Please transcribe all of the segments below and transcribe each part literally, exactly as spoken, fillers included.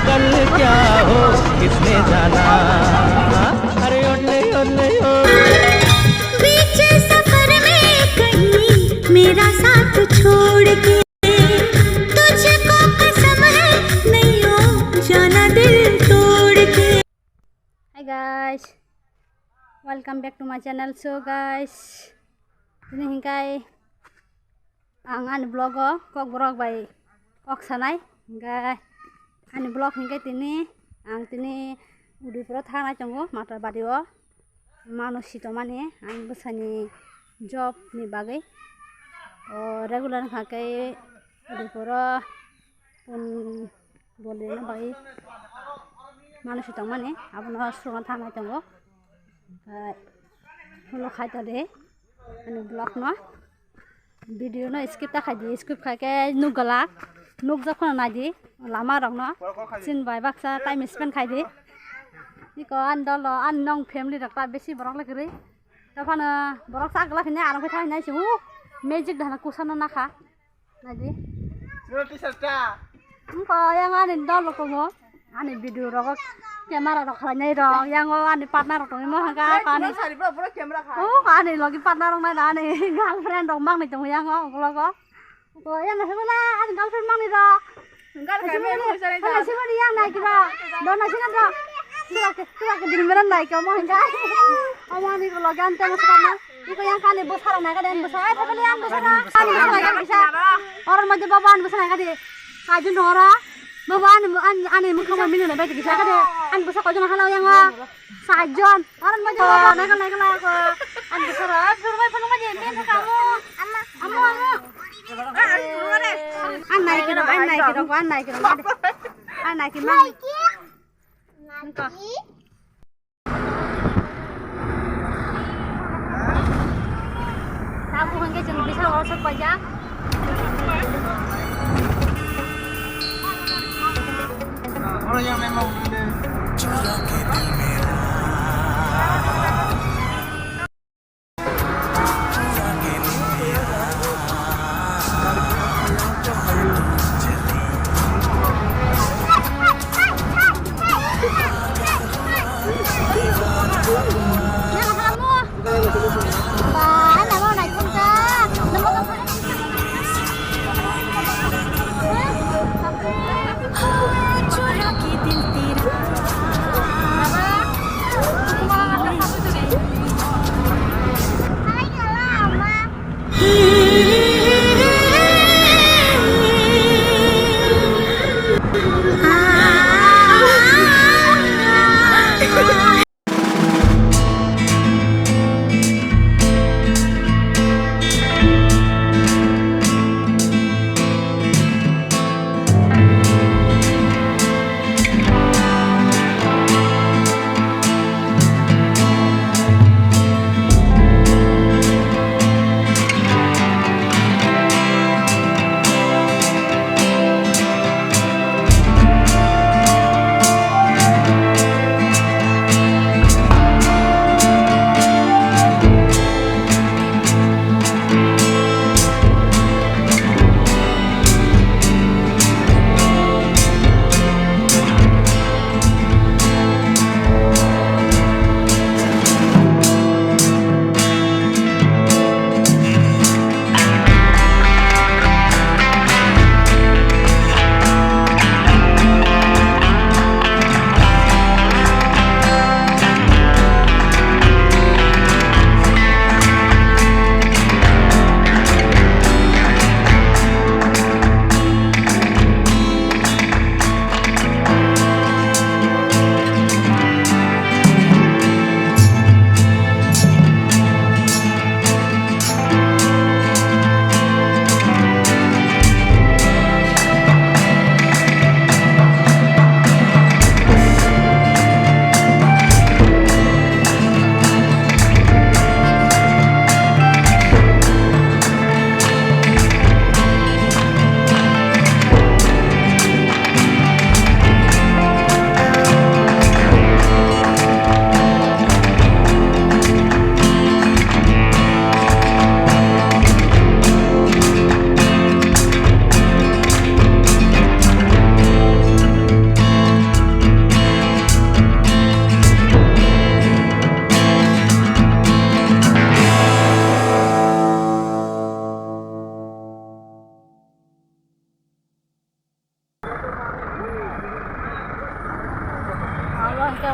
कल क्या हो किसने जाना। अरे ओले ओले ओ। बीच सफर में कहीं मेरा साथ छोड़ के, तुझको कसम है नहीं हो जाना दिल तोड़ के। Hi guys, welcome back to my channel. So guys, tini hingkai ang ani vlog o kokborok bai kok sanai, hingkai ani vlog hingkai tini ang tini Udaipur o thangnai tongo, Matabari o mano si tongmani ang bwsani job ni bagwi. O regular wngkha khe Udaipur o pun bolino bai mano si tongmani abono srungna thangnai tongo. Hwnkhe ulo khai tadi ani vlog no, video no skip ta khaidi, skip khaikhe nukgalak, nukjak phano naidi lama rokno. Chini bai baksa time spend khaidi. Iko ani dolo ani nong family rok ta besi borok le kwrwi. Taphano borok chak glak hinai arang phai thang hinai se, uh, magic dana kusa no nakha. Naidi. Sino t-shirt ta. Wngkha yang ani dol rok tongo. Ani video rogo camera rok khlainai rok. Yang o ani partner rok tongwi mo hangka ani. Sari bro, bro camera khai. Oh, ani logi partner rok nai ani girlfriend rok mangni tongo yang o vlog o. Ko yang na hebola ani girlfriend mangni rok. Gal kai me mo sari ta. Sari yang nai kira. Don na sini rok. Sira ke, sira ke ding meran nai ke mo hangka. Amani logi ante mo sini. Iko yang kani bwsarok naikha de, bwsa, ai, thaiphali yang bwsarok. Ani bwsa naikha kisa. Oron maje baba ani bwsa naikha de. Sajun dong oro. Baba ani, ani, ani mukhang bai mili nai bai kisa kha de. Ani bwsa koijon khala yang o. Sajun. Oron maje baba naikha naikha la ko. Ani bwsarok, ai, phuru bai phuru maje men kamu. Amu, amu. An naikha, an naikha, an naikha, an naikha. An naikha, man. Tabuk hwnkhe chwng Bishalgoro sok paijak.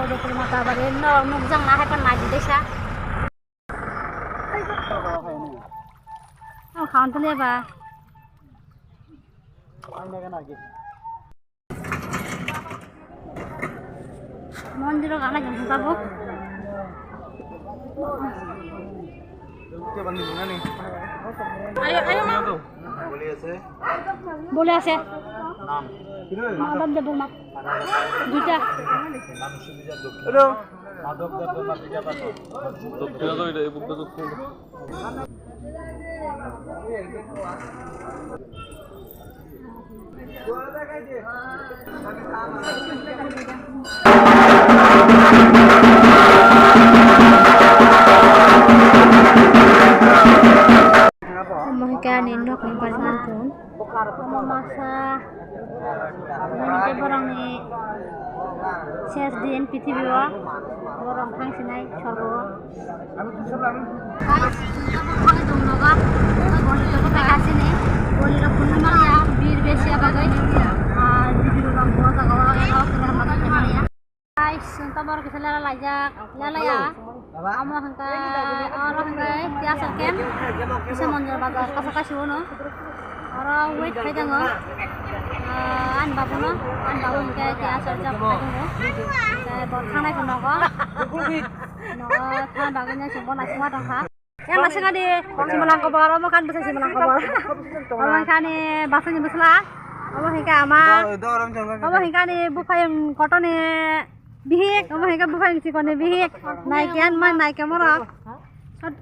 Betul mata bari no nukjang na hai pan nai desa. Oh, khawan tole ba. Mondir o gana jong tabuk. Ayo, ayo, ma. Bole ase. Madhav Debbarma. Duita. Hello. Omo hwnkhe ani nokni barman phone. Omo masa, omo hwnkhe borokni ses din P T V o, borok thang sinai sorgo o. Guys, abo khe dum nogo, boli rok bai kasini, boli rok phunukmani ya, bir besi ya bagwi, ah, video rok bo jaga o, eko khe mani ya. Guys, chwng to borok kisa lela laijak, lela ya. Amo hwnkhe, oro hwnkhe tei aswk khe, kisa Mondir bazar kasa kasi uno. Oro wait khai tongo. Ah, ani babu no, ani babu hwnkhe tei aswk jab khai tongo. Tei bo thangnai phano nogo. Nogo thang bagwi no chwng bo naisingma tongkha. Yang naising ani simalang kobor, omo kan bwsai simalang kobor. Omo hwnkhe ani bwsani bwsla. Omo hwnkhe ama. Omo hwnkhe ani buphayung kotoni bihik, omo hwnkhe buphayung chikoni bihik. Naikhe ani ma naikhe morok. Short,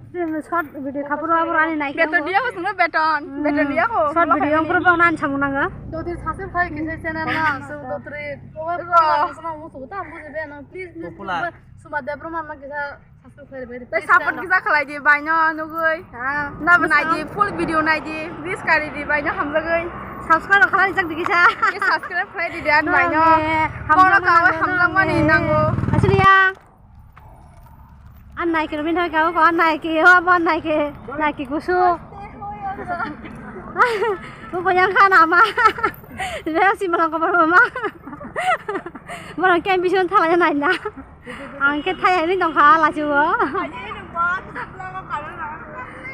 short video khapuru aboro ani naikhe. Beton dia ho, sungno beton. Hmm. Beton dia ho. Short video ang pura bang nan samung nango. Dotri subscribe khai kisa channel na, so dotri. Ego. Sungno musugo ta buji be na, please, please. Popular. Suma Debbarma ma kisa. Tei support kisa khlai di, bai no nugwi. Ha. Na bo nai di, full video nai di, please kari di, bai no hamjagwi. Subscribe khlai jak di kisa. Subscribe khlai di, di an bai no. Kono kawi hamjakmani nango. Asli ya. An nai ke rubin thai kawi ko, an nai ke, o bo nai ke, nai ke kusu. Bo yang khana ma. Be si malang ko ma. Malang kem bisun thala nai na. Ang khe thai ani tongkha lachibo.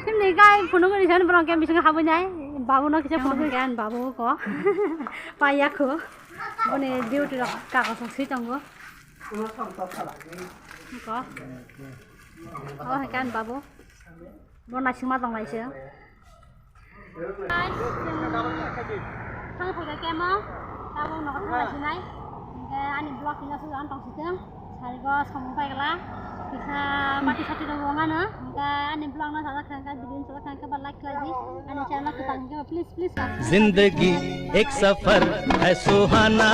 Himni gai phunuk ni san borok khe bising habwi nai. Babu no kisa phunuk khe an babu ko. Paiya kho. Boni duty rok kagos rok swi tongo. Ko. Oh, kan babu. Bo naisingma tong laisio. Thang phaikha kemo, tabuk nogo thang laisinai. Hingke ani vlog kisa sujak tong sitwng. Sarigo samung paigla. Kisa party sati rok wngano. Hingke ani vlog no sajak kha, hingke video no sajak kha, hingke ba like khlai di. Ani channel no kwtal hingke ba please, please subscribe. जिंदगी एक सफर है सुहाना,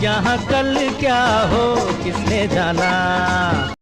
यहाँ कल क्या हो किसने जाना।